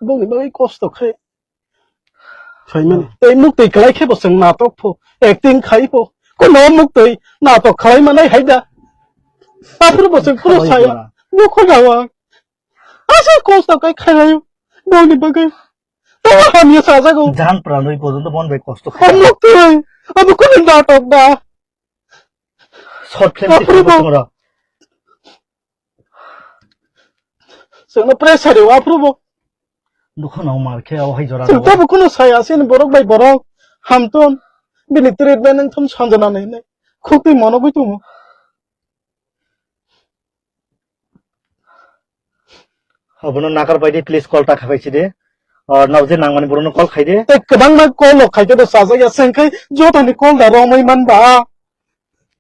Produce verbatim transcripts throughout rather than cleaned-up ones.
bongni bagwi kosto khai. Khaimani. Tei muktwi kwlai khe bo chwng natok pho, acting khai pho. Kono muktwi natok khlai manai hai da. Aphuru bo chwng phuru saya. Khlai ba. Nukho jawa. Asa kosto kai khairayo. Bongni bagwi. Tamo hamya sajago. Jan pranwi porjonto bon bai kosto khai. Amo twi. Amo kono natok da. Short film Aphuru bo. Chwngno pressure rw aphuru bo. Dukha nang mar khe o hai jora Chwng rw. Tabo kono saya sini borok bai borok. Hamton. Bini treatment wng thum sanjana nai nai. Khuk twi mono gwi tumo. Obono nakar pai de, please call ta khabai si de. Or nao je nangmani borokno call khai de. Tei kwbangma call rok khai khe bo chajak ya, chwng khai jotoni call da romwi man ba.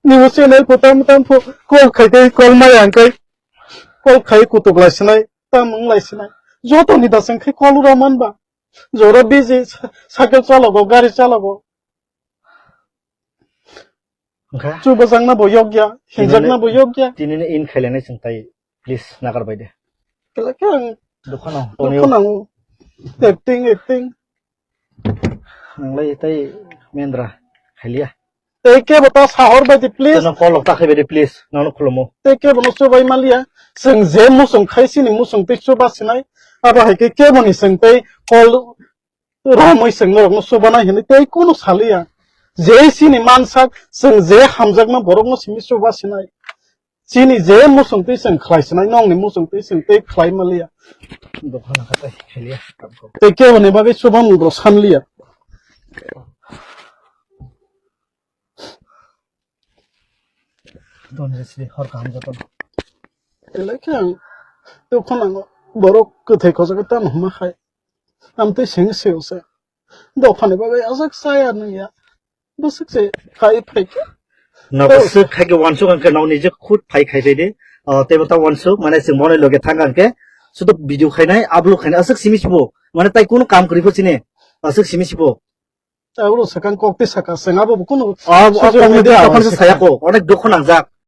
Nini channel pho tam tam pho call khai khe call maya hwn khe call khai kutuk lai sinai, tam wng lai sinai. Jotoni da chwng khai call ro man ba. Jora busy, cycle chalogo, gari chalogo. Wngkha? Chubajakna bo yokya, hinjakna bo yokya. Tinini in khailainai chwng tai, please, nagar bai de. Kela khe ang Dukha nang, dukha tonio. Nango. Acting, acting. Nanglai tai mendra, khailia. Tei kebo ta sahor bai di, please. Teno call ta khai bai de, please, nangno khulumo. Tei kebo no chubai maliya. Chwng je musung khai sini musung tei chuba sinai. Abo hai khe kebo ni chwng tei call romwi chwng norokno chubanai hwnwi tei kunu saliya. Je chini mansak, chwng je hamjakma borokno simi chuba sinai. Chini je muchung twi chwng khlai sinai, nokni muchung twi chwng tei khlai manliya. Dophano kha tei khailiya. Tei kebo ni bagwi chuba mung rok sanliya. Don je sri hor kaham joto. Belai khe ang tei khonango borok kwthai khojagwi tamo hwnma khai. Amtwi seng seo se. Dophani bagwi aswk chaya nungya. Bwswk se khai phai khe. Nogo Oh. Swk khai khe wansuk ang khe nokni je khud phai khai phai de. O, teibo ta wansuk, mane chwng bono loge thang ang khe. Sudu video khainai, upload khainai, aswk simi sibo. Mane tai kunu kam kwrwi pho chini. Aswk simi sibo. Abro sakang kok tei saka, chwng abo bo kunu O, o, social kok media tei tokon se saya ko, onek dukho nangjak.